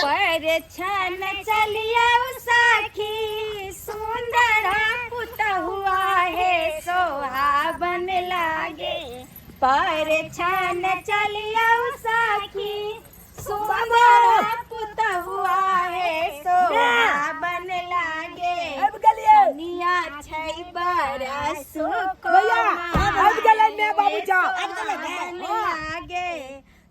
चल। पर छन चलियो सखी सुंदर पुतहुआ है सोहावन लागे पर छन चलियो सखी सुंदर पुतहुआ है सोहावन लागे आबि गेलियै। कनिया छै बड़ा भैया, आबि गेलै माय बाबू जा। सुहावन लागे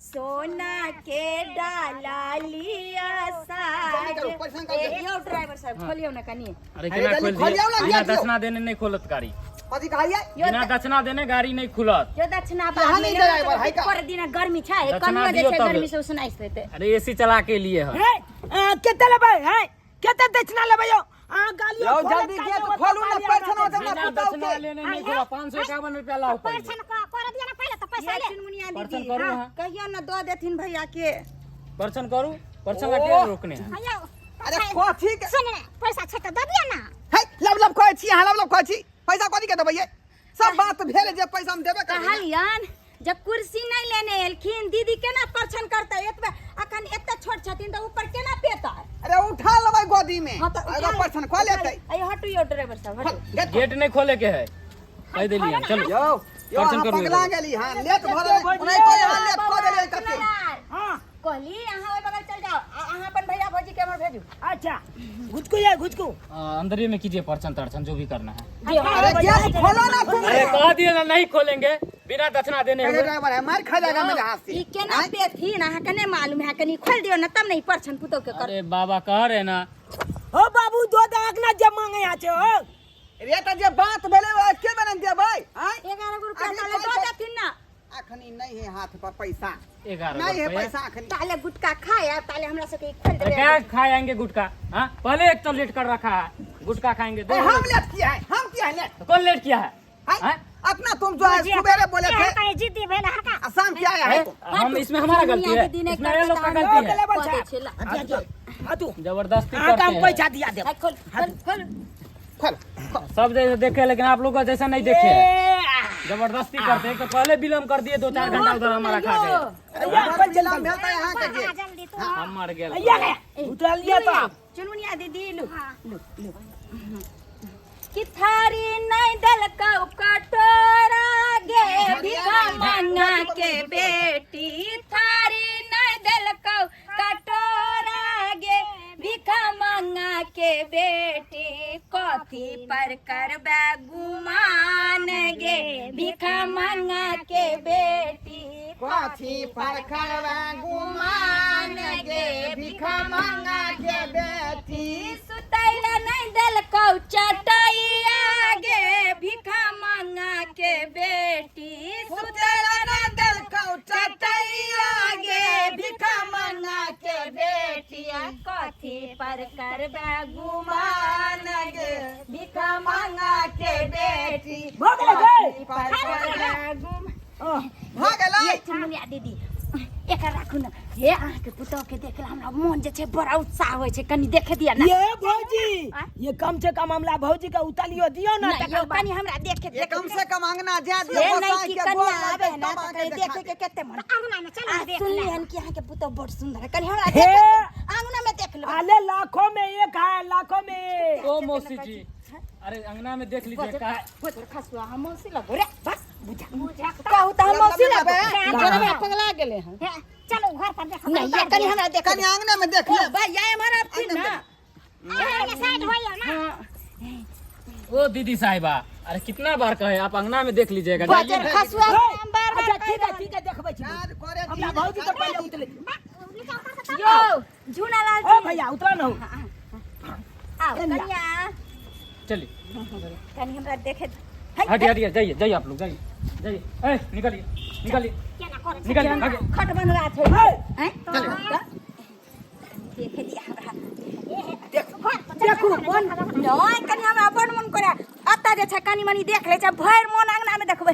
सोना के डाला लिया साज जल्दी करू, परेशान कर ए, यौ ड्राइवर साहब खोलियौ ना कनी अरे अरे केना जल्दी खोल खोलियौ दिए ना, बिना दिया दियौ। दक्षिणा देने नहीं खोलत गाड़ी कथी कहलियै बिना दक्षिणा देने गाड़ी नहीं खुलत जो दक्षिणा यहाँ बाद में नहीं लेबै ड्राइवर है का? पर दिन गर्मी छै दक्षिणा कनियो जे दियौ छै तब। गर्मी से उसनाइस देतै अरे एसी चला के लिए है हे कते लेबै हे कते दक्षिणा लेबै यौ अहाँ गालियो यौ, खोलत जल्दी कालियो गेट ओतऽ खोलू ना, गाली पैसा हमरा ना दै बिना पुतहु दक्षिणा के। लेने नहीं खुला 551 रुपया लाओ पहले परछन कर दिया ना पहिले तऽ पैसा ये ले चुनमुनिया परछन दीदी करू हाँ, अहाँ। कहियो ना दऽ देथिन भैया के परछन करू परछन ला के रोकने हैं हयौ अरे कथी के सुन ने पैसा छै तऽ दऽ दिया ना हे लब लब कहै छी अहाँ लब लब कहै छी पैसा कथी के देबै ये सब बात भेल जे पैसा हम देबे करबै ना। कहलियन जब कुर्सी नहीं लेने एलखिन दीदी केना परछन करतै एतबे अखन एते छोट छथिन तऽ ऊपर केना पेतै अरे उठा लेबै गोदी में हाँ तऽ एगो परछन कऽ लेतै अरे हटू यौ ड्राइवर साहब हटू गेट गेट नहीं खोले के है कह देलिए चलो यौ यौ परछन अहाँ करू पगला एगो। गेली हां लेट भऽ रहल ओनाहितो यहाँ लेट कऽ देलियै कते हाँ कहली अहाँ ओहि बगल चल जाओ आ अहाँ अपन भैया भौजी के हमर भेजू अच्छा घुचकू ये घुचकू अंदर ही में कीजिए परछन तरछन जो भी करना है अरे गेट खोलो ना तुम अरे कह दिए ना नहीं खोलेंगे बिना दक्षिणा देने अरे हुए ड्राइवर है मार खा जाएगा मेरे हाथ से ई केना पेथिन अहाँ के नहीं मालूम है कनी खोल दियो ना तब नहीं परछन पुतोह के कर अरे बाबा कह रहे ना हो बाबू दो दाग ना जे मांगे आछे हो रे त जे बात भेलै ओ एके बेर ने देबै आँय 11 गो रुपया अरे ताले दऽ पैसा- देथिन ना अखनी नहीं है हाथ पर पैसा 11 नहीं है रुपया। पैसा अखनी ताले गुटका खाए आ ताले हमरा सबके ई खोल अरे देबै क्या खाएंगे गुटखा हाँ पहले एक तो लेट कर रखा है गुटखा खाएंगे दो ए, हम लेट किया है हम किया है लेट कौन लेट किया है है? हाँ? अपना तुम जो है सुबेरे बोले थे कहीं जिद्दी भेल हरका आ शाम क्या आया है तुम हम इसमें हमारा गलती है दीदी ने इसमें ये लोग का गलती है लेवल कऽ दै छै ला। हाथू जबरदस्ती अहाँ करते हम हैं पैसा दिया देब हाय, खोल खोल खोल खोल खोल सब जैसे देखे लेकिन आप लोग का जैसा नहीं देखे हैं। जबरदस्ती करते हैं तो पहले विलम्ब कर दिए 2-4 घंटा उधर हमारा खा गए अरे उधर विलम्ब भेल तऽ यहाँ के गेल जल्दी तू हम मर गए अइया गया उतरल लिया तो चुनमुनिया दीदी लू लू लू कि थारी नहीं दलकौ कटोरा गे भिखा मंगा के बेटी थारी नहीं दलकौ कटोरा गे भिखा मंगा के बेटी कथी पर करबै गुमान गे भिखा मंगा के बेटी कथी पर करबै गुमान गे भिखा मंगा के बेटी सुतैला नहीं देलकौ चटैया गे भिखा मंगा के बेटी सुतैला ना देलकौ चटैया गे भिखा मंगा के बेटिया कथी पर करबै गुमान गे भिखा मंगा के बेटी भऽ गेलै गे कथी पर करबै गुमान भऽ गेलै ये चुनमुनिया दीदी एकर राखू ने हे अहाँके पुतोह के देखला हमरा मोन जे छै बड़ा उत्साह होइ छै कनी देखे दिअ ने ये भौजी आँय? ये कम से कम हमला भौजी के उतालियो दियो ना नहि, तकर यौ, बाद कनी हमरा देखे ये देखे कम से कम अंगना जा दियो हे नहि गोसाई कि के कनी गोर आबे लगतै है ना तब तऽ अहाँके कनी देखा देखे के देब। कते मन अंगना में चल आ देख सुनली ले हन कि अहाँके पुतोह बड़ सुंदर है कनी हमरा हे! देखे दिअ। अंगना में देख लेबै अले लाखों में एक है लाखों में एक। ओ मौसी जी अरे अंगना में देख लीजिए का बजर खसुआ हम मौसी लगो रे बस बुझा बुझा कहू तऽ हम मौसी लगो लगबे। पगला गेले हन हे, चलो घर पर देखो नहीं ये कनी हमरा देखे कनी अंगना में देख ओ ले भैया एम्हर आबथिन ना साइड होइयो ना ओ दीदी साहिबा अरे कितना बार कहे आप अंगना में देख लीजिएगा जाइए। बजर खसुआ हे, हम बार बार अच्छा ठीक है ठीक है देखबै छी काज करे हमरा दी भौजी के पहिले उतले यो झूना लाल ओ जी भैया उतरा न हो आओ कनिया चलिए कनी हमरा देखे हटिए हटिए जाइए जाइए आप लोग जाइए जाइए ए निकलिए निकलिए केना करै छै निकलिए आगे खट बनरा छै हे, हैं देखे दिया हमरा देखू मन नहीं कनी हमरा बड़ मन करे अतऽ जे छै कनी मनी देख लै छै भरि मन अंगना में देखबै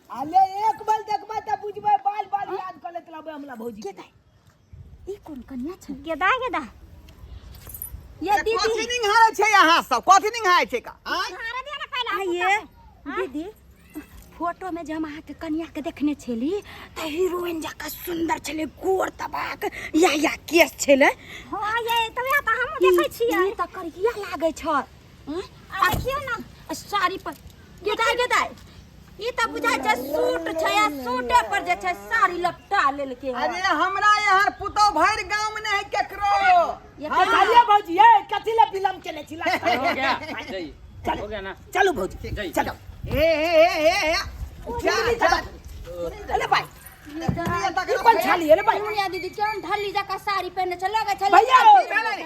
अले एक बार देखबै तऽ बुझबै बाल बाल याद कऽ लेत रहबै हमरा भौजी के दाइ ई कोन कनिया छै गेदा गेदा ये कथी दीदी निंघारै छै अहाँ सब कथी निंघारै छै का आँय हारा दिया ना पहले आइए दीदी फोटो में जे हम अहाँके कनिया के देखने छली तऽ हीरोइन जकाँ सुंदर छलै, गोर तबाक या या केस छलै। हाँ ये तऽ वएह तऽ हमहूँ देखै छियै। ई तऽ करिया लागै छ। आ देखियौ ने साड़ी पर गेदाय गेदाय ई तऽ बुझाइ छै सूट छै आ सूटे पर जे छै साड़ी लपटा लेलकै हन। अरे हमरा यहाँ पुतौ भरि गांव में नहीं केकरो। ये हाँ, चलिए भौजी, ये कथी ला विलम्ब केने छी? हो गया, जाइए, हो गया ना? चलू भौजी, जाइए। चलो। ए ए ए ए ए जा जा। अरे भाई, ई ई कोन छाली है रे भाई? दुनिया दीदी केहन ढल्ली जकाँ साड़ी पहिरने छै, लगै छै भैया,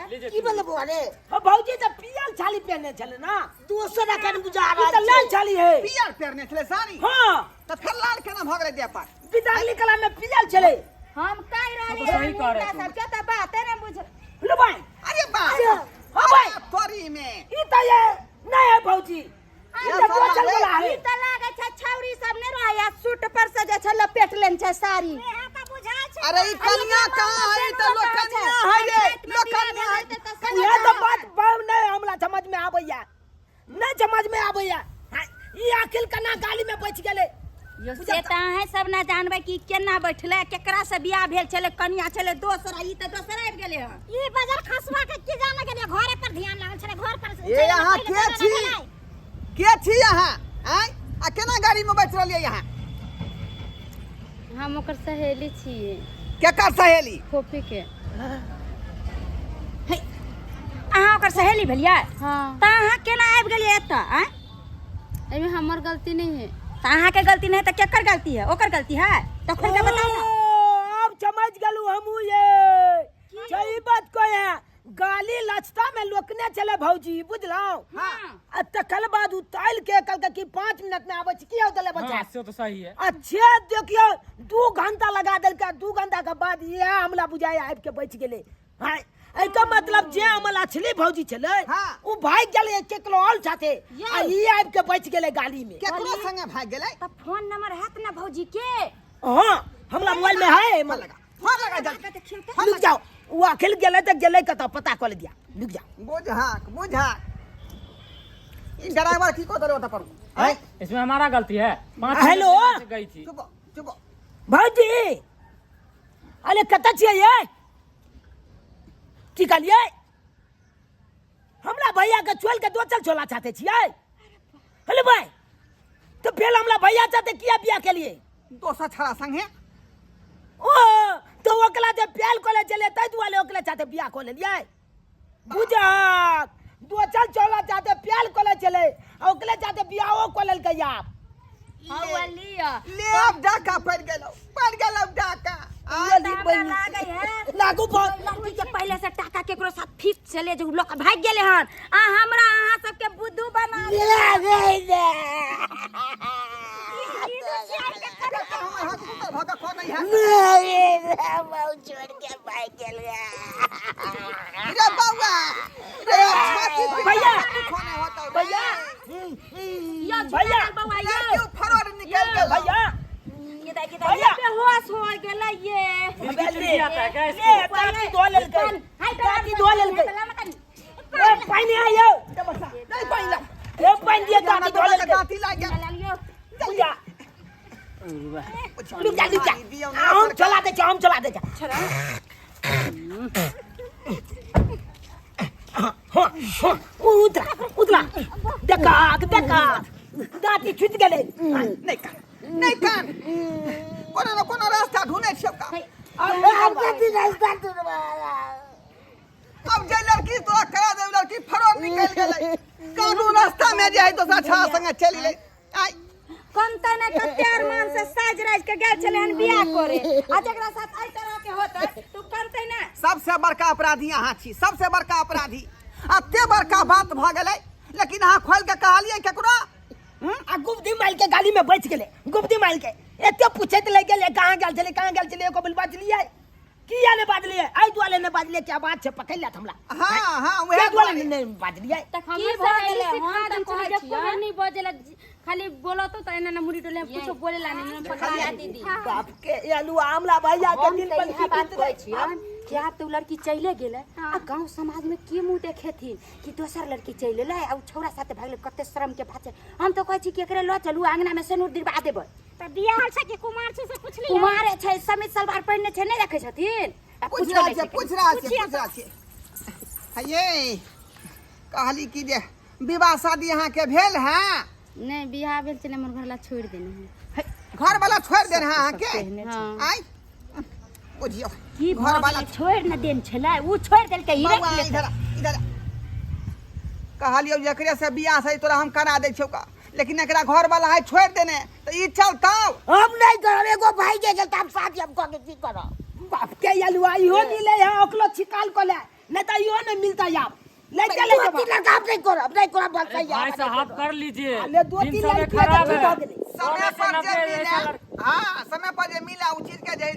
लीजिए। की भेलै बौआ रे? ओ भौजी तऽ पियल छाली पहने छले ना। दोसर एखन बुझा ई रहल तऽ लाल छै। छाली है। पियर पहिरने छलै साड़ी? हाँ। तऽ फेर लाल केना भऽ गेलै देह पर? बिदागली कला में पियल छले। हम कहि रहली तो सही कह रहे हिनका तू। सबके तऽ बाते नहि बुझ लो भाई। अरे बाप। हाँ भाई। तोरी में ई तऽ ये नहीं है भौजी, ई ये तऽ साला दोसर रे। वाला है। ई तऽ लागै छै छौरी सब नहि रहै आ सूट पर से जे छै लपेट लेने छै साड़ी। इएह तऽ बुझाइ छै। अरे ई कनिया कहाँ है? ई तऽ लोकनिया है रे, लोकनिया है। इएह तऽ बात बात नहीं हमरा समझ में आबैया, नहीं समझ में आबैया। हाँ, ई अखिल कना गाली में बच गेलै। यो से तऽ अहें सब ना जानबै कि केना बैठलै, केकरा से बियाह भेल छलै, कनिया छलै दोसर, आ ई तऽ दोसर आबि गेलै हन। ई बजर खसुआ के की जाने गेलियै, घरे पर ध्यान लागल छलै, घर पर। ए अहाँ पहिले के जाना छी? छलै। के छी अहाँ? आँय, आ केना गाड़ी में बैठ रहलियै अहाँ? हम ओकर सहेली छियै। केकर सहेली? फोफी के। हे, अहाँ ओकर सहेली भेलियै? हाँ। तऽ अहाँ केना आबि गेलियै एतऽ? आँय, एहिमे हमर गलती नहीं है। तऽ अहाँके गलती नहि तऽ केकर गलती है? ओकर गलती है? तऽ खोलि कऽ बताउ ने। ओ, आब समझ गेलू हमहूँ, ये सही बात कहे है। गाली लचता में लोकने चले भौजी, बुझलौं? हाँ। आ तकर बाद उताइल के कहलकै कि 5 मिनट में आबै छी। की हो देले बच्चा? हाँ, से तो सही है। अच्छे देखियौ 2 घंटा लगा देलकै, 2 घंटा के बाद इएह हमला बुझाइ आबि के बचि गेलै। हाँ, एकर मतलब जे हमर अछली भौजी छलै, हाँ। ओ भागि गेलै केकरो और साथे आ ई आबि के बचि गेलै गाली में। केकरो संगे भागि गेलै? तऽ फोन नंबर हैत ने भौजी के? हाँ, हमरा मोबाइल में है। फोन लगा, फोन लगा जल्दी। देखियौ तऽ। रुक जाओ, ओ अखिल गेलै तऽ गेलै कतऽ पता कऽ ले दिया, रुक जाओ। बुझाक बुझाक, ई ड्राइवर की कऽ देले ओतऽ पर? आँय? इसमें हमारा गलती है। 5 हेलो? मिनट से गई थी। चुप चुप। भौजी, अरे कतऽ छियै ये? की कहलियै? हमरा भैया के छोड़ि के दोसर छोला चाहते छियै? हेलो भाई, तो फेर हमरा भैया चाहते किया बियाह के लिए? दोसर छड़ा संगे। ओ तो ओकरा जे प्याल कऽ ले चले ताहि दुआरे ओकरा चाहते बियाह कऽ लेलियै। बुझक दोसर छोला चाहते प्याल कऽ ले चले आ ओकरे चाहते बियाहो कऽ लेलकै आब। हौआ लिअ। ले अब डाका पड़ गेलौ, पड़ गेलौ डाका। तऽ हमरा लागै है लागू बहुत लड़की के पहले से टाका केकरो साथ फिक्स छलै जे उ लोग भागि गेलै हन आ हमरा अहाँ सबके बुद्धू बना हमर हाथ कुतर भऽ कऽ खो नहीं है। छोड़ के भागि गेल रे बौआ रे, छाती पीट भैया। खो नहीं होतौ रे। भैया। यो भैया। झुका बौआ यो। लड़की फरोड़ निकल गेलौ। भैया। ये दाई, ये दाई, भैया। ये बेहोश हो गेलै ये। दिल की चुटकी आता है क्या इसको? ले दाँती धो लेलकै, दाँती धो लेलकै। ए पानि आयो। नहीं पानि ला। ए पानि दिए, दाँती धो लेलकै। दाँती लागि गेल। बुझा, रुक जा, रुक जा, हम चला दै छी, हम चला दै छी। हाँ हाँ, उतरा उतरा, देखा देखा, दाँती छुटि गेलै। नहीं कान, नहीं कान, कोनो न कोनो रास्ता ढूंढै छियौ का। आब कथी रास्ता ढूंढबै? अब जे लड़की तोरा करा दे, लड़की फरोड़ निकल गेलै, कानू रास्ता में जे है दोसरा छड़ा संगे चलि गेलै। आइ कमतै ने कते अरमान से साज राज के गेल छलै हन बियाह करे, आ जकरा साथ एहि तरह के होतै तऽ कमतै ने। सबसे बड़का अपराधी अहाँ छी, सबसे बड़का अपराधी। एते बड़का बात भऽ गेलै लेकिन अहाँ खोलि के कहलियै केकरो? आ गुप्ती मारि के गाली में बचि गेलै। गुप्ती मारि के एते पूछैत लागि गेलै कहाँ गेल छलै, कहाँ गेल छलै, एको बेर बजलियै किया नहि बजलियै? एहि दुआरे नहि बजलियै कि आवाज छै पकड़ि लेत हमरा। हाँ हाँ, ताहि उएह दुआरे दुआरे नहि बजलियै। तऽ की हमर भऽ सहेली गेलै? सिखा हम तऽ देन कहै छलै, जब छियै। कोइ नहीं बजेला, खाली बोलतो तऽ एना एना मुड़ी डोले, कुछो बोलेला नहीं, पकड़ा दीदी बाप के आलू आमला भैया के हम दिल तऽ पर इएह की बात बीतलै? कहै छियनि कि आब तो उ लड़की चले गेलै आ गांव समाज में के मुंह देखेथिन कि दोसर लड़की चलि एलै आ उ छौड़ा साथे भागलै। कते शर्म के बात छै। हम तो कहै छी कि एकरे लऽ चलू, आंगना में सेनुर दिलवा देबै। तऽ बियाहल छै कि कुमार छै से पुछली? कुमार छै, समीज सलवार पहिरने छै, नहि देखै छथिन? आ पूछ पूछो रहल नहि छियै, छै। पूछ रहल छियै, पूछ रहल छियै। हे, कहली कि जे विवाह शादी अहाँके भेल है? नहीं, बियाह भेल छलै, हमर घरला छोड़ि देने है। घर वाला छोड़ि देने है अहाँके? हँ। आइ बुझियौ की घर भऽ वाला गेलै? छोड़ि न देन छलै, उ छोड़ि देलकै, ई बौआ राखि लेतै। इधर आ, इधर आ। कहलियौ जकरे से बियाह से तोरा हम करा दै छियौ का, लेकिन एकरा घर वाला है छोड़ि देने, तऽ ई चलतौ? हम नहीं करब, एगो भाई के गेल त हम शादी हम कऽ के की करब? बाप के अलुआ इहो मिले है, ओकलो छिकाल को ले, नहीं तो इहो नहीं मिलता यार। ले चले दो जबा। तीन लड़का हम नहीं करब, नहीं करब, बस अरे भाई साहब कर लीजिए, अरे दो दिन तीन समय लड़की है तो खराब ठीक है। हो गेलै। समय सौ में से पर जे 90 मिले ऐसा लड़का। हाँ, समय पर जे मिले उ चीज के जे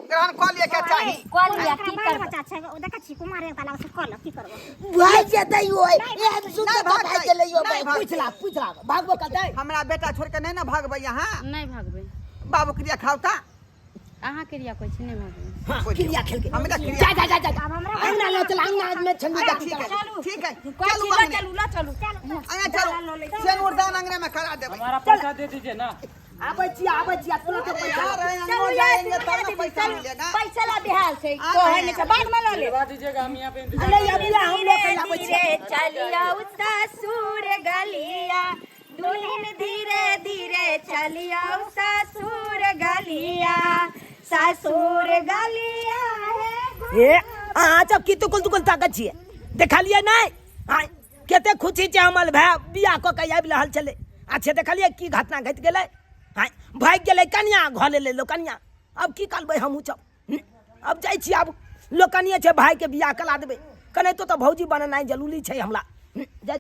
ग्रहण कऽ लिए के चाही। कऽ लिअ, एकरा की बाल करबै? बच्चा छै, ओ देखै छी कुमार एकटा लागल छै, कऽ ल, की करबो? भाई जेतै ओय एहन सुन्दर नहीं तऽ भाई भागतै, गेलै यो नहीं भाई। भागतै। पूछ ला, पूछ ला, भागबो करतै? हमरा बेटा छोड़ के नहीं ना भागबै यहाँ। नहीं भागबै। बाबू क्रिया खाओ ता। अहाँ क्रिया कहै छी, नहीं भागबै। हाँ, क्रिया खेल के। हमरा क्रिया। जा जा जा जा, अंगना लो चल, अंगना में छंदी अच्छा जा। ठीक है, ठीक है, कहै चलू छी लऽ अंगने। चलू, लऽ चलू। अंगने चलू, सेनुर दान अंगने में करा देबै। हमारा पैसा दे दीजिए ना। आबै छी, आबै छी, तुरंत अरे पैसा। यार, अंगनो चलू यार, जाएंगे तब ना पैसा मिलेगा। पैसा ला बेहाल छै, आ कहै रहे नहि छै, हैं। बाद में लऽ लेब। दिलवा दीजिएगा, हम यहाँ पे इंतजार अरे अभी हम लोग के आबै छी। धीरे चलिया ससुर गलिया, दुल्हन धीरे धीरे चलिया ससुर गलिया, ससुर गलिया है। हे, अहाँ सब की तुकुल तुकुल ताकत छियै? देखलियै नहि? आँय, कते खुशी छै हमर भाय बियाह कऽ के आबि रहल छलै। अच्छा देखलियै की घटना घटि गेलै? आँय, भागि गेलै कनिया, घर एलै लोक कनिया। आब की करबै हमहूँ सब? आब जाइ छी, आब लोकनिये छै भायके बियाह करा देबै, कनाहितो तऽ भौजी बनेनाइ जरूरी छै हमरा। जाइ।